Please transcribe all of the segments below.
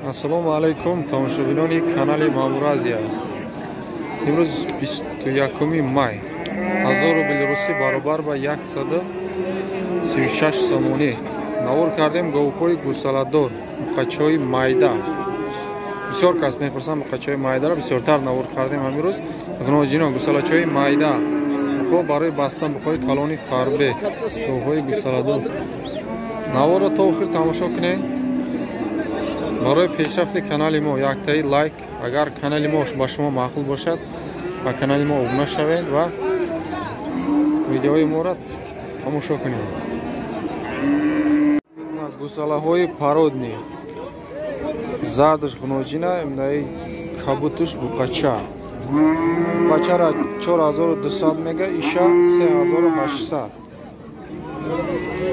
Ассалому алайкум, тамошобинони канали Мамур Азия. Имрӯз 21 май. 1000 рубли русӣ баробар ба 136 сомонӣ. Навор кардем говҳои гусаладор, муқачҳои майда. Бисёр кас мепурсанд муқачҳои майдаро, бисёртар навор кардем ҳамин рӯз. Ғиноҷино гусалачҳои майда. Муқо барои бастан буқои калони фарбе, говҳои гусаладор. Наворро то охир тамошо кунед. Барои пешрафти канали мо яктаи лайк, агар канали мо ба шумо маъқул бошад, ба канали мо обуна шавед ва видеои моро тамошо кунед. Гусалаҳои пародни, зардаш ғуноҷина, имнаи кабутуш буқача. Буқачара 4200 мега, иша 3800.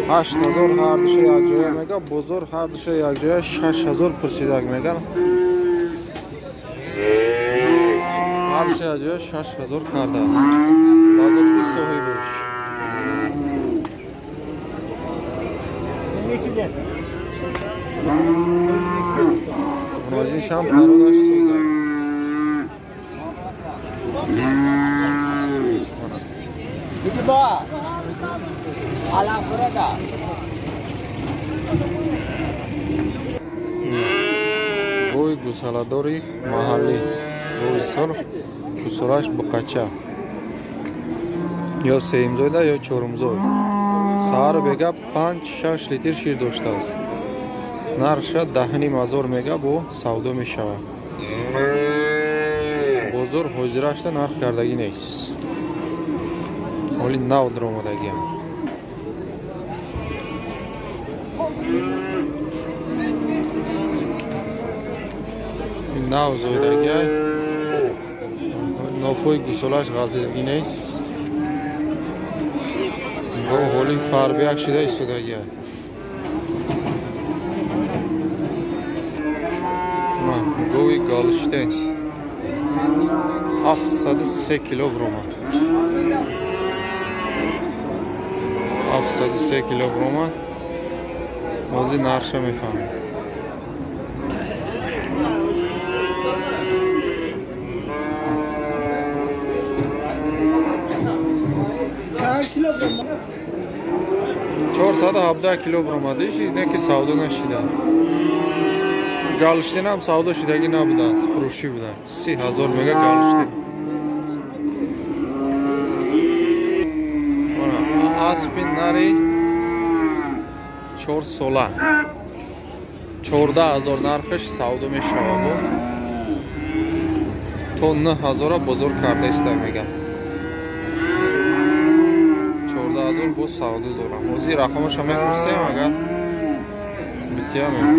8000 ҳар душа якҷоя мега, бозор ҳар душа якҷоя 6000 пурсидак мега. Ҳар душа якҷоя 6000 кардааст. Ба гуфти соҳибаш. Ғуноҷиншам пародаш созад. Гови гусаладори маҳаллӣ, гови сурх, гусалаш буқача. Ё сеюмзойда, ё чорумзой. Саҳару бега 5-6 литр шир доштааст. Нархша 10,5 ҳазор мега, бо савдо мешавад. Бозор ҳозирашта нарх кардагӣ нест. Ҳоли нав даромадагиам. Нав зоидагиай. Нофои гусолаш ғалтидагӣ нест. Бо ҳоли фарбияк шида истодагиай. Гови Галштейн 703 кило бромад. 703 кило бромад. Ҳозир нархша мефаҳмем. Чорсаду ҳабдаҳ кило бромадиш, не ки савдо нашида. Галштейнам савдо шидагӣ набудааст, фурӯшӣ буда. 30 000 мега Галштейн. Аспи нари 4 сола 14 000 нархаш савдо мешавад. То 9 ҳазора бозор карда иста мега. 14 000 боз савдо дорам. Ҳозир рақамаша мепурсем, агар бития мемонам.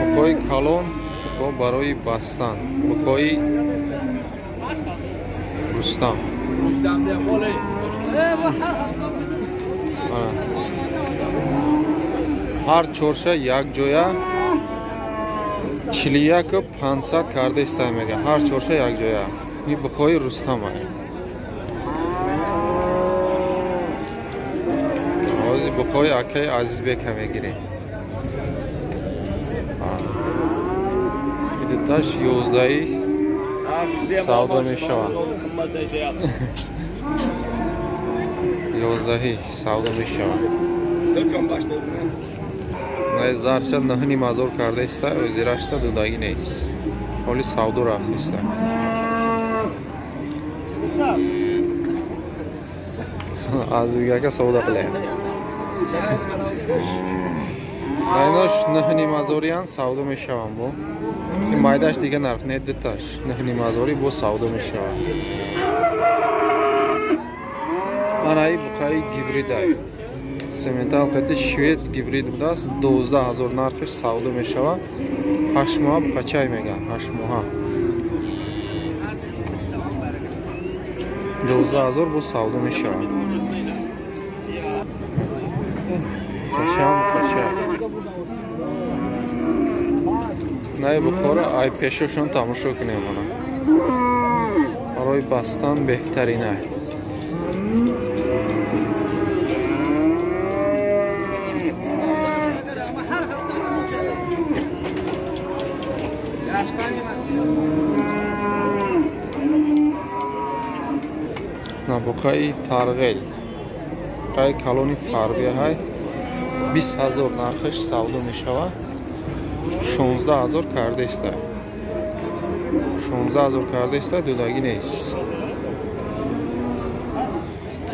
Буқои калон, буқо барои бастан, буқои Рустам. Ҳар чорша якҷоя 41 500 карда иста мега. Ҳар чорша якҷоя. Ин буқои Рустам ай. Ҳозир буқои акаи Азизбека мегирем. Дуташ 11 савдо мешавад. 11 савдо мешавад. Най зарча 9,5 ҳазор карда иста, озирашта дудагӣ нест. Ҳоли савдо рафта иста. Азизбек савдо қиляпти. Айнош 9,5 ҳазориян савдо мешаванд бо. Ин майдаш дига нарх не, дуташ 9,5 ҳазорӣ бо савдо мешавад. Анаи буқаи гибридай. Сементал қати швед гибрид будааст, 12 000 нархиш савдо мешавад. 8 моҳа буқачай мега, 8 моҳа. 12 000 бо савдо мешавад. Бачам буқачай. Най Бухора ай пешошон тамошо кунем она. Барои бастан беҳтаринай. Буқаи тарғел. Буқаи калони фарбиҳай 20 ҳазор нархаш савдо мешавад. 16 ҳазор кардаиста. 16 ҳазор кардаиста, додагӣ нест.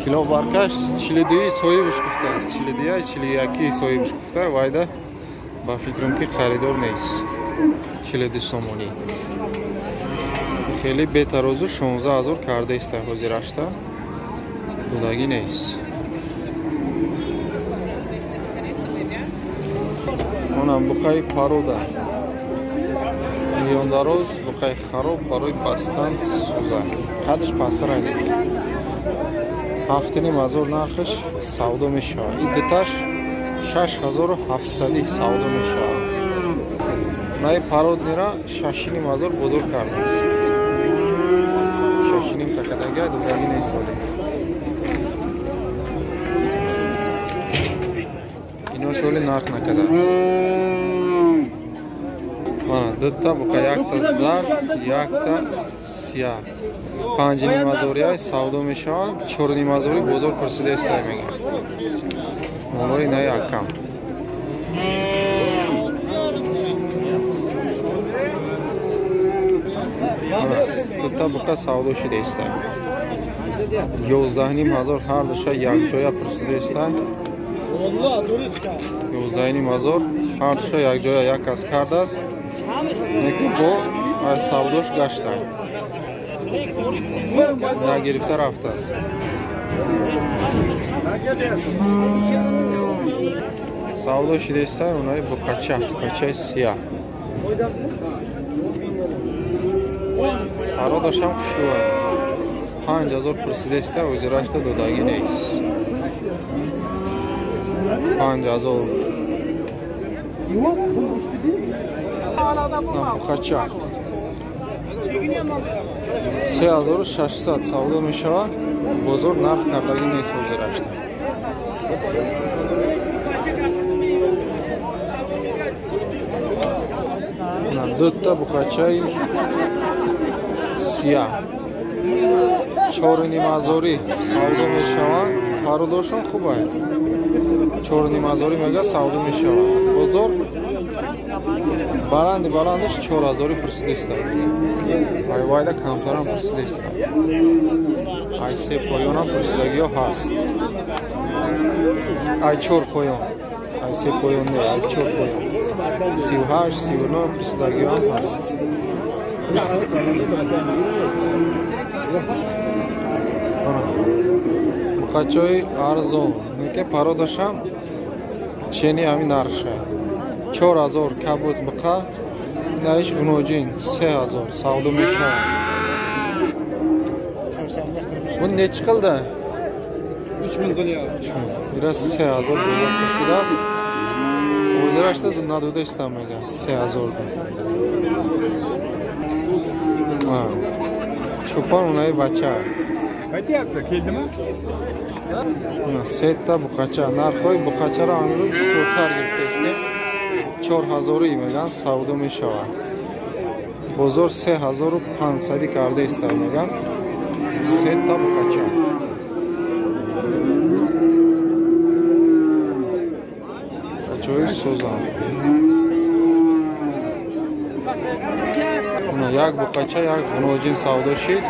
Кило баркаш 42 соҳибаш гуфтааст. 42 41 соҳибаш гуфта, вайда ба фикрам ки харидор нест. 42 сомонӣ. Хеле бетарозу 16 ҳазор кардаиста ҳозирашта. Додагӣ нест. Онам буқаи парода. Миёндароз буқаи хароб барои бастан сӯза. Қадаш пасттар айнеки. 7,5 ҳазор нархаш савдо мешавад. Ин дуташ 6700 савдо мешавад. Наи пароднера 6,5 ҳазор бозор кардааст. 6,5 такадага додагӣ нест ҳоле. Инош ҳоле нарх накардааст. Мана дута буқа, якта зард, якта сиёҳ. 5,5 ҳазория савдо мешаванд. 4,5 ҳазори бозор пурсидаистай мегӯяд. Молои наи акам. Дута буқа савдо шудаистай. 11,5 ҳазор ҳар душа якҷоя пурсидаистай. 11,5 ҳазор ҳар душа якҷоя як кас кардааст. Лекин бо савдош гашта. Нагирифта рафтааст. Савдо шудаистай онаи буқача, буқачаи сиёҳ. Пародашам хушрӯ. 5 ҳазор пурсидаистай, ҳозирашта додагӣ нест. 5 ҳазор. Буқача 3600 савдо мешавад. Бозор нарх кардагӣ нест ҳозирашта. Дута буқачаи сиёҳ 4,5 ҳазорӣ савдо мешавад. Пародошон хуб аст. 4,5 ҳазорӣ мега савдо мешавад. Бозор баланди баландаш 4 ҳазорӣ пурсидаиста. Ай вайда камтарам пурсидаиста. Ай се поёнам пурсидагиҳо ҳаст. Ай 4 поён. Ай се поён не, ай 4 поён. 38, 39 пурсидагиҳо ҳам ҳаст. Буқачаи арзон. Ки пародашам чени ҳамин нархша. 4 ҳазор кабуд буқа, инаиш гуноҷин 3 ҳазор савдо мешавад. Бу нечи қилди? 3000 qilyapti. 3000. Ира 3 ҳазор бозор пурсидааст. Ҳозирашта надода истам мега 3 ҳазорда. Чӯпон унаи бача. Qaytyapti, keldimi? Сета буқача. Нархҳои буқачаро амрӯз бисёртар гирифтаистем. 4 ҳазорӣ меган савдо мешавад. Бозор 3500 кардаиста меган. Сета буқача. Бачаҳои сӯзан. Як буқача, як гуноҷин савдо шид.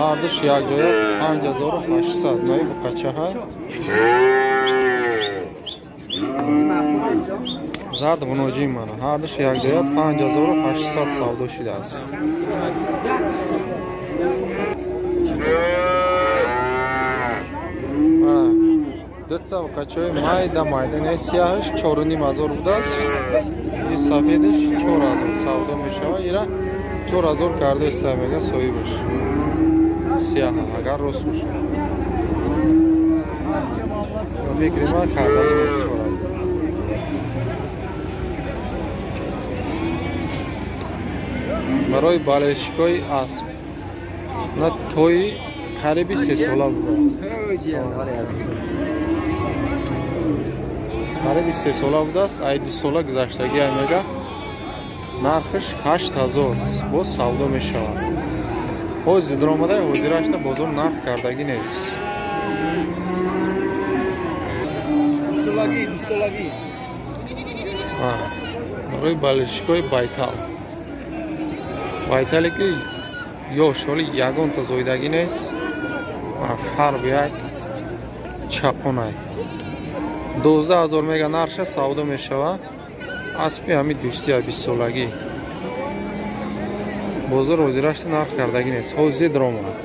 Ҳардуш якҷоя 5800 наи буқачаҳа. Зард гуноҷин мана. Ҳардуш якҷоя 5800 савдо шудааст. Дута буқачаҳои майда майда, не сиёҳаш 4,5 ҳазор будааст. И сафедаш 4 ҳазор савдо мешавад. Ира 4 ҳазор кардаиста мега соҳибаш. Сиёҳ агар рост бошад. Фикри ман кардагӣ нест 4 ҳазор. Барои болельщикҳои асп на тои қариби 3 сола будааст. Қариби 3 сола будааст, ай 2 сола гузаштагӣ ай мега. Нархаш 8 ҳазор боз савдо мешавад. Ҳозир даромада ҳозирашта бозор нарх кардагӣ нест. Барои балишкои байтал. Байтале ки ёш ҳоли ягонта зоидагӣ нест. Мана фарб як чапонай. 12 000 мега нарша савдо мешава. Аспи ҳами дӯстия 20 солагӣ. Бозор ҳозирашта нарх кардагӣ нест. Ҳозир омад.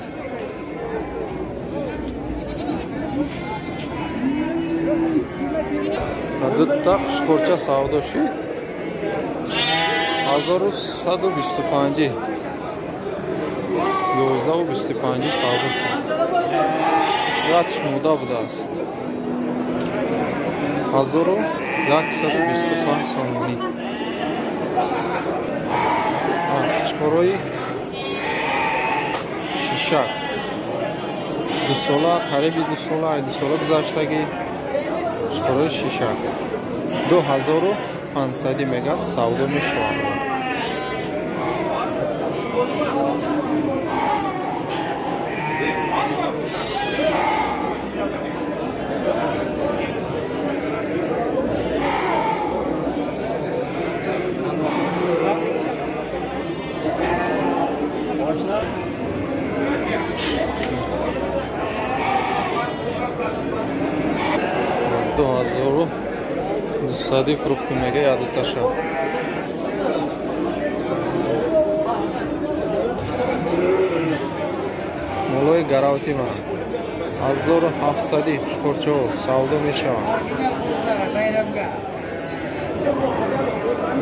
Дута қушқурча савдо шуд. 1125. 1125 савдо шуд. Ятш мода будааст. 1125 сомонӣ. Қучқорои шишак. 2 сола, қариби 2 сола, 2 сола гузаштагӣ. Қучқорои шишак. 2500 мега савдо мешавад. 2200 фурӯхту мега ядуташа. Молои гаравти ман 1700 хушқурчаҳо савдо мешаванд.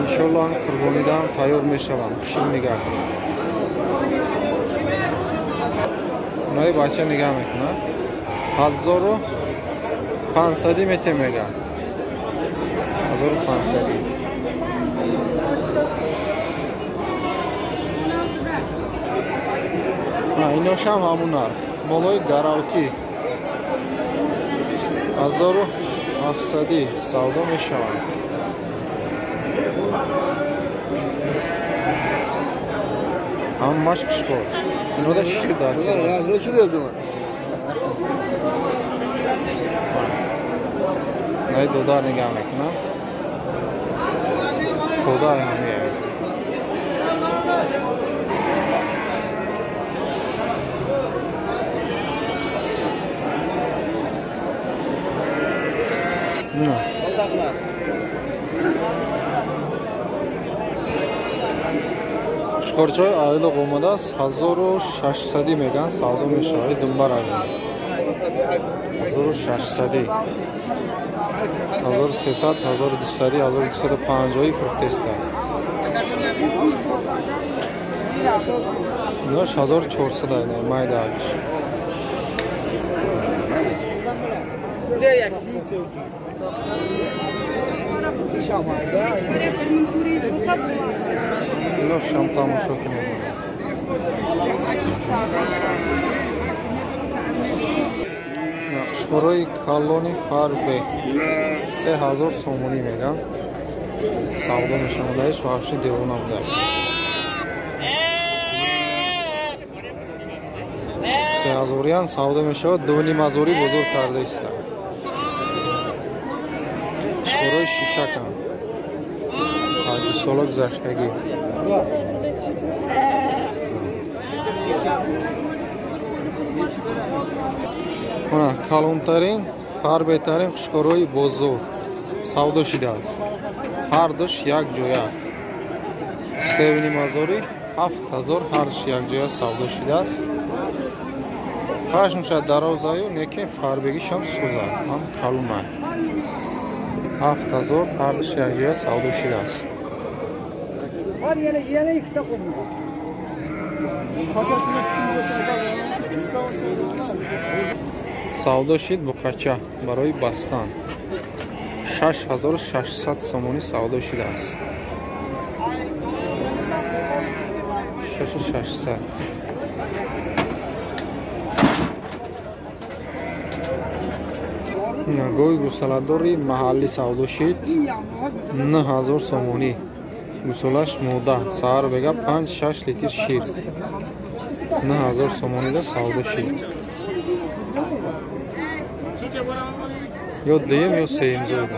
Иншолло ҳам қурбонидаам тайёр мешаванд, хушр мегарданд. Онаи бача нигаҳ мекунад. 1500 метем мега. 1500. Иношам ҳамун нарх. Молои гаравтӣ 1700 савдо мешаванд. Ҳамаш қишқор. Инода шир дар. Най додар нигаҳ мекунам. Ходай ҳамеяд. Қушқорчаҳои айлоқ омадааст. 1600 меган савдо мешавад. Думбараг. 1600. 1300, 1200, 1250 фурӯхтеста. Инош 1400 ай майдааш. Инош ҳам тамошо кунед. Қушқорои калони фарбе 3000 сомонӣ меган савдо мешавадаиш вабши девона будаш. 3000 савдо мешавад, 2,5 бозор кардаиста. Қушқорои шишакам 5 сола гузаштагӣ. Калонтарин, фарбетарин қушқорои бозор савдо шудааст. Ҳардуш якҷоя. 3,5 7000 ҳардуш якҷоя савдо шудааст. Пашмша дарозаю, неки фарбегишам сӯзад, ҳам калонай. 7000 ҳардуш якҷоя савдо шудааст. Савдо шид буқача барои бастан. 6600 сомонӣ савдо шудааст. 6600. Гоҳи гусаладори маҳаллӣ савдо шид 9000 сомонӣ. Гусолаш мода, саҳар бега 5-6 литр шир. 9000 сомонида савдо шид. Ё дуюм, ё сеюм зоида.